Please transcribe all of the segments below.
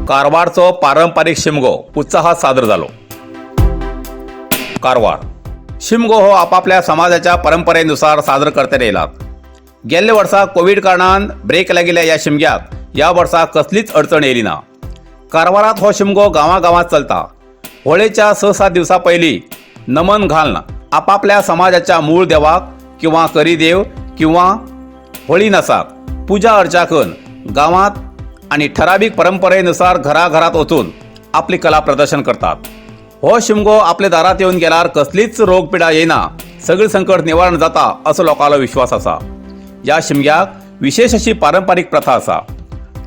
कारवारचो पारंपारीक शिमगो उत्साहात सादर जालो. कारवार शिमगो हो आपापल्या समाजाच्या परंपरेनुसार सादर करतले येयलात. गेल्ल्या वर्सा कोवीड कारणान ब्रेक लागिल्ल्या ह्या शिमग्याक ह्या वर्सा कसलीच अडचण येयली ना. कारवारात हो शिमगो गांवागांवात चलता. होळयेच्या 6-7 दिवसां पयलीं नमन घालून आपापल्या समाजाच्या मूळ देवाक किंवा करीदेव किंवा होळी नसाक पुजा अर्चा करून गांवात आणि ठरावीक परंपरेनुसार घराघरात वचून आपली कला प्रदर्शन करतात. हो शिमगो आपल्या दारात येवन गेल्यार कसलीच रोगपिडा येयना, सगळी संकट निवारण जाता असो लोकांलो विश्वास आसा. ह्या शिमग्याक विशेष अशी पारंपारीक प्रथा आसा.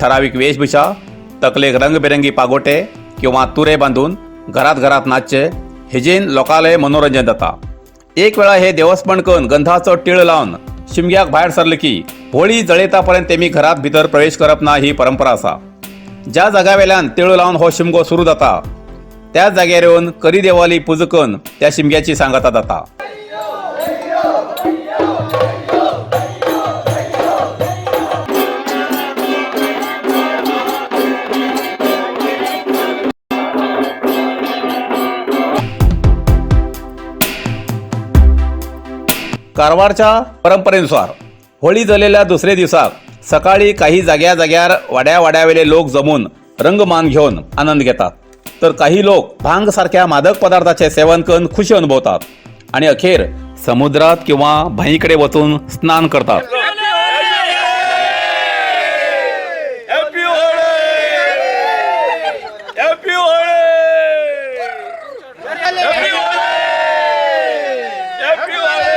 ठरावीक वेशभूषा, तकलेक रंगबेरंगी पागोटे किंवा तुरे बांदून घरात घरात नाचचे, हेजेन लोकांले मनोरंजन जाता. एक वेळा हे देवस्पण करून गंधाचो टिळ लावन शिमग्याक भायर सरले की होळी जळयता पर्यंत तेमी घरात भितर प्रवेश करप ना, ही परंपरा आसा. ज्या जाग्यावेल्यान तिळ लावन हो शिमगो सुरू जाता, त्याच जाग्यार येवन करी देवाली पुजा करून त्या शिमग्याची सांगाता जाता. कारवारच्या परंपरेनुसार होळी जळयल्या दुसरे दिवसाक सकाळी काही जाग्या जाग्यार वाड्या वाड्यावेले लोक जमून रंगमान घेवन आनंद घेतात, तर काही लोक भांग सारख्या मादक पदार्थाचे सेवन करून खुशी अनुभवतात आणि अखेर समुद्रात किंवा भाईकडे वचून स्नान करतात. Happy Holi! Happy Holi! Happy Holi! Happy Holi!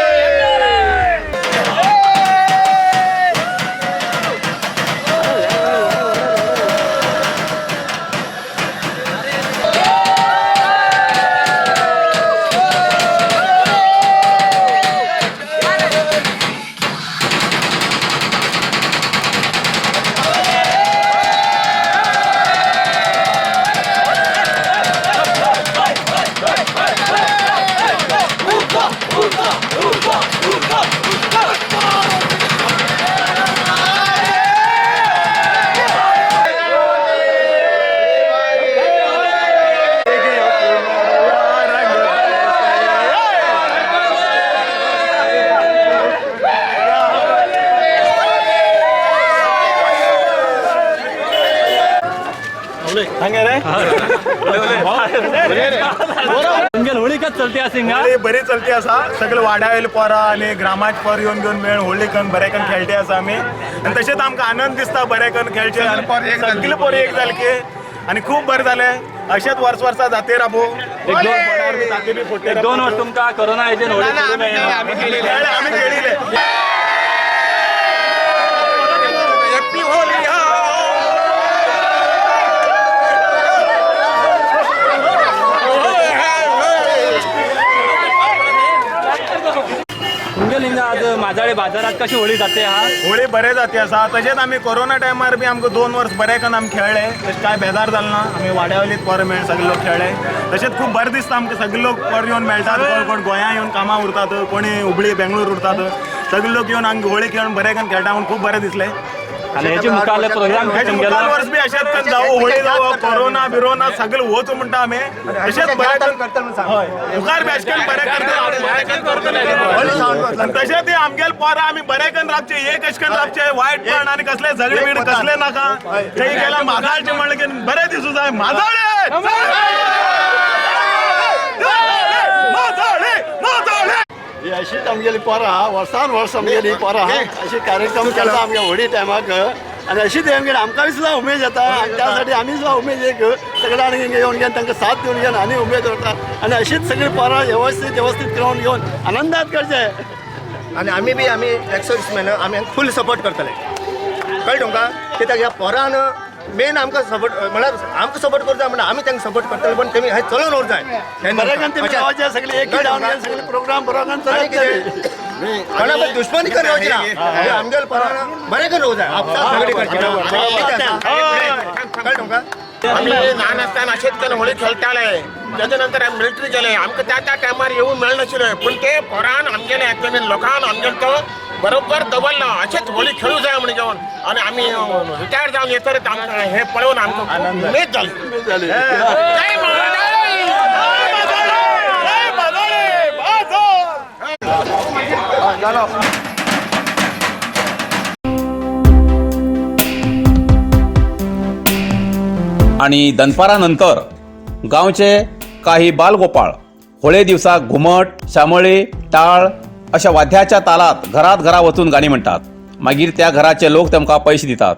तुमगेल Holi कच चलते आसा? होळी बरी चलती आसा. सगळे वाड्यावेले पोरां आनी ग्रामात पोर येवन घेवन मेळ होळी करून बरें करून खेळटे आसा आमी. आनी तशेंच आमकां आनंद दिसता बरें करून खेळचे. सगळे पोर एक जाले की आनी खूब बरें जालें. अशेंच वर्स वर्सा जाते राबो. एक दोन एक दोन वर्स तुमकां कोरोना हेजेन होळी खेळूंक मेळना. आमी खेळिल्ले. Happy Holi! तुमगेल हिंगा आज माजाळे बाजारात कशी होळी जाते हा? होळी बरें जाती आसा. तशेंच आमी कोरोना टायमार बी आमकां 2 वर्स बरें करून आमी खेळ्ळे. तशें कांय बेजार जालें ना. आमी वाड्यावयलीच पोरां मेळ सगळे लोक खेळ्ळे. तशेंच खूब बरें दिसता आमकां. सगळे लोक पोर येवन मेळटात. कोण कोण गोंया येवन कामां उरतात, कोणी हुबळी बेंगळूर उरतात. सगळे लोक येवन हांगा होळी खेळून बरें करून खेळटा म्हूण खूब बरें दिसलें. आनी हेचे मुखारले प्रोग्राम हेचे तुमगेलो? मुखार वर्स बी अशेंच करून जावं, होळी जावं, कोरोना बिरोना सगळें वच म्हणटा आमी. तशेंच बरें करून, हय, मुखार बी अशें करून बरें करतले. तशेंच आमगेले पोरां आमी बरें करून राबचे, एक अशें करून राबचे. वायटपण आनी कसले झगडे बिगडे कसले नाका. थंय गेल्या माजाळचे म्हणलें की बरें दिसूं जाय. माजाळे, माजाळे, माजाळे. ही अशीच आमगेली पोरां हा, वर्सान वर्स आमगेली पोरां हा, अशी कार्यक्रम करता आमगे होळी टायमाक. आनी अशीच आमगेली आमकां सुद्दां उमेद येता. आनी त्या साठी आमी सुद्दां उमेद एक सगळ्या जाणांक येवन घेवन तांकां साथ दिवन घेवन आनी उमेद उरता. आनी अशीच सगळी पोरां व्यवस्थीत व्यवस्थीत करून घेवन आनंदात करचे. आनी आमी बी आमी एक्स सर्विसमॅन, आमी फूल सपोर्ट करतले. कळ्ळें तुमकां? कित्याक ह्या पोरान मेन आमकां सपोर्ट, म्हळ्यार आमकां सपोर्ट करूं जाय म्हणल्यार आमी तांकां सपोर्ट करतले, पण तेमी हें चलोवन व्हरूंक जाय. बरें करून तेमी गांवाचे सगळे एक जावन घेवन सगळे प्रोग्राम बरो करून आनी चलत कितें? कोणा बी दुश्मनी करून येवची ना. हे आमगेले पोरान बरें करून रावूं जाय, आपसात झगडी करची ना. कितें आसा? कळ्ळें तुमकां? आमी ल्हान आसतना अशेंच केन्ना होळी खेळटाले. तेच्या नंतर आमी मिलिटरी गेले, आमकां त्या त्या टायमार येवूंक मेळनाशिल्लें, पूण ते पोरान आमगेले एक्चुअली लोकान आमगेलो तो बरोबर दवरलो. अशेंच होळी खेळूं जाय म्हण घेवन आनी आमी रिटायर जावन येतरच आमकां हें पळोवन आमकां खूब उमेद जाली. जय महाराज. आणि दनपारानंतर गांवचे काही बालगोपाळ होळे दिवसा घुमट, शामळे, टाळ अशा वाद्याच्या तालात घरात घरा वचून गाणी म्हणतात. मागीर त्या घराचे लोक तेमकां पयशे दितात.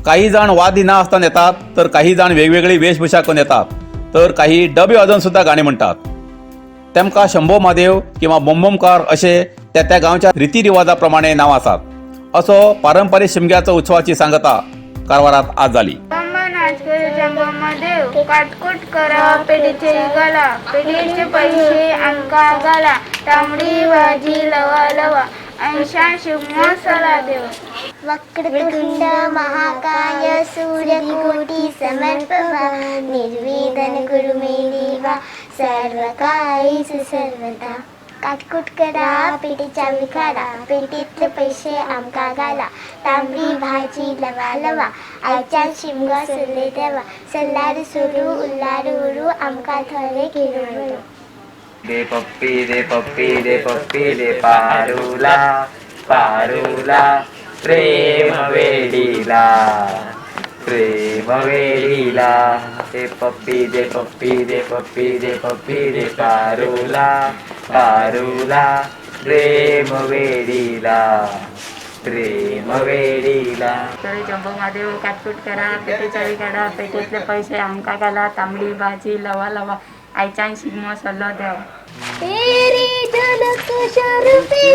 काही जाण वाद्य ना आसतना येतात, तर काही जाण वेगवेगळी वेशभूषा करून येतात, तर काही डबे वाजोवन सुद्धा गाणी म्हणतात. तेमकां शंभो म्हादेव किंवा बोंबोमकार अशे त्या त्या गांवच्या रितीरिवाजाप्रमाणे नांव आसात. असो पारंपरीक शिमग्याचो उत्सवाची सांगता कारवारात आज जाली. नाच करे जंगमदेव, काटकूट करा पेटीचे गला, पेटीचे पैसे आमका घाला, तांबडी भाजी लवा लवा, ऐशा शिवमो सला देव. वक्रतुंड महाकाय सूर्यकोटि समर्पभा, निर्वेदन कुरु मे देवा, सर्वकार्येषु सर्वदा. काटकूट करा पेटीच्या विखारा, पेटीतले पैसे आमका घाला, तांबडी भाजी लवा लवा, आयच्या शिमगो सुरले देवा, सल्लार सुरू उल्लार उरू, आमका थोडे घेरून. दे पप्पी दे पप्पी दे पप्पी दे पारुला, पारुला प्रेम वेडीला, प्रेम वेडीला. दे पप्पी दे पप्पी दे पप्पी दे पप्पी दे पारुला, पारुला प्रेम वेडीला, प्रेम वेडीला. तरी जंबो महादेव, काटकूट करा पेटीच्या काढा, पेटीतले पैसे आमका घाला, तांबडी भाजी लवा लवा, आयच्यान शिगमो सल्लो देव. तेरी झलक शर्फी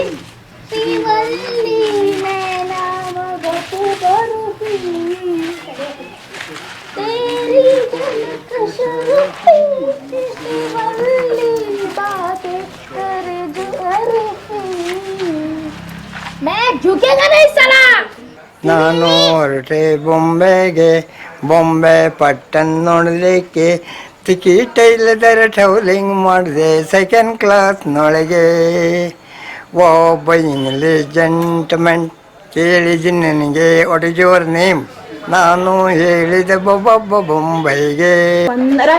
पिवल्ली नैना मगत बर्फी, तेरी झलक शर्फी पिवल्ली बातें कर जो अरफी, मैं झुकेगा नहीं साला. ನಾನು ಹೊರಟೆ ಬೊಂಬೆಗೆ, ಬೊಂಬೆ ಪಟ್ಟನ್ ನೋಡಲಿಕ್ಕೆ, ಟಿಕೆಟ್ ಇಲ್ಲದರೆ ಟ್ರಾವೆಲಿಂಗ್ ಮಾಡಿದೆ ಸೆಕೆಂಡ್ ಕ್ಲಾಸ್ನೊಳಗೆ. ಒಬ್ಬ ಇಂಗ್ಲೀಷ್ ಜೆಂಟ್ಮೆನ್ ಕೇಳಿದ ನನಗೆ, what is your name? ನಾನು ಹೇಳಿದೆ ಬೊಬ್ಬ ಬೊಂಬೈಗೆ. 15.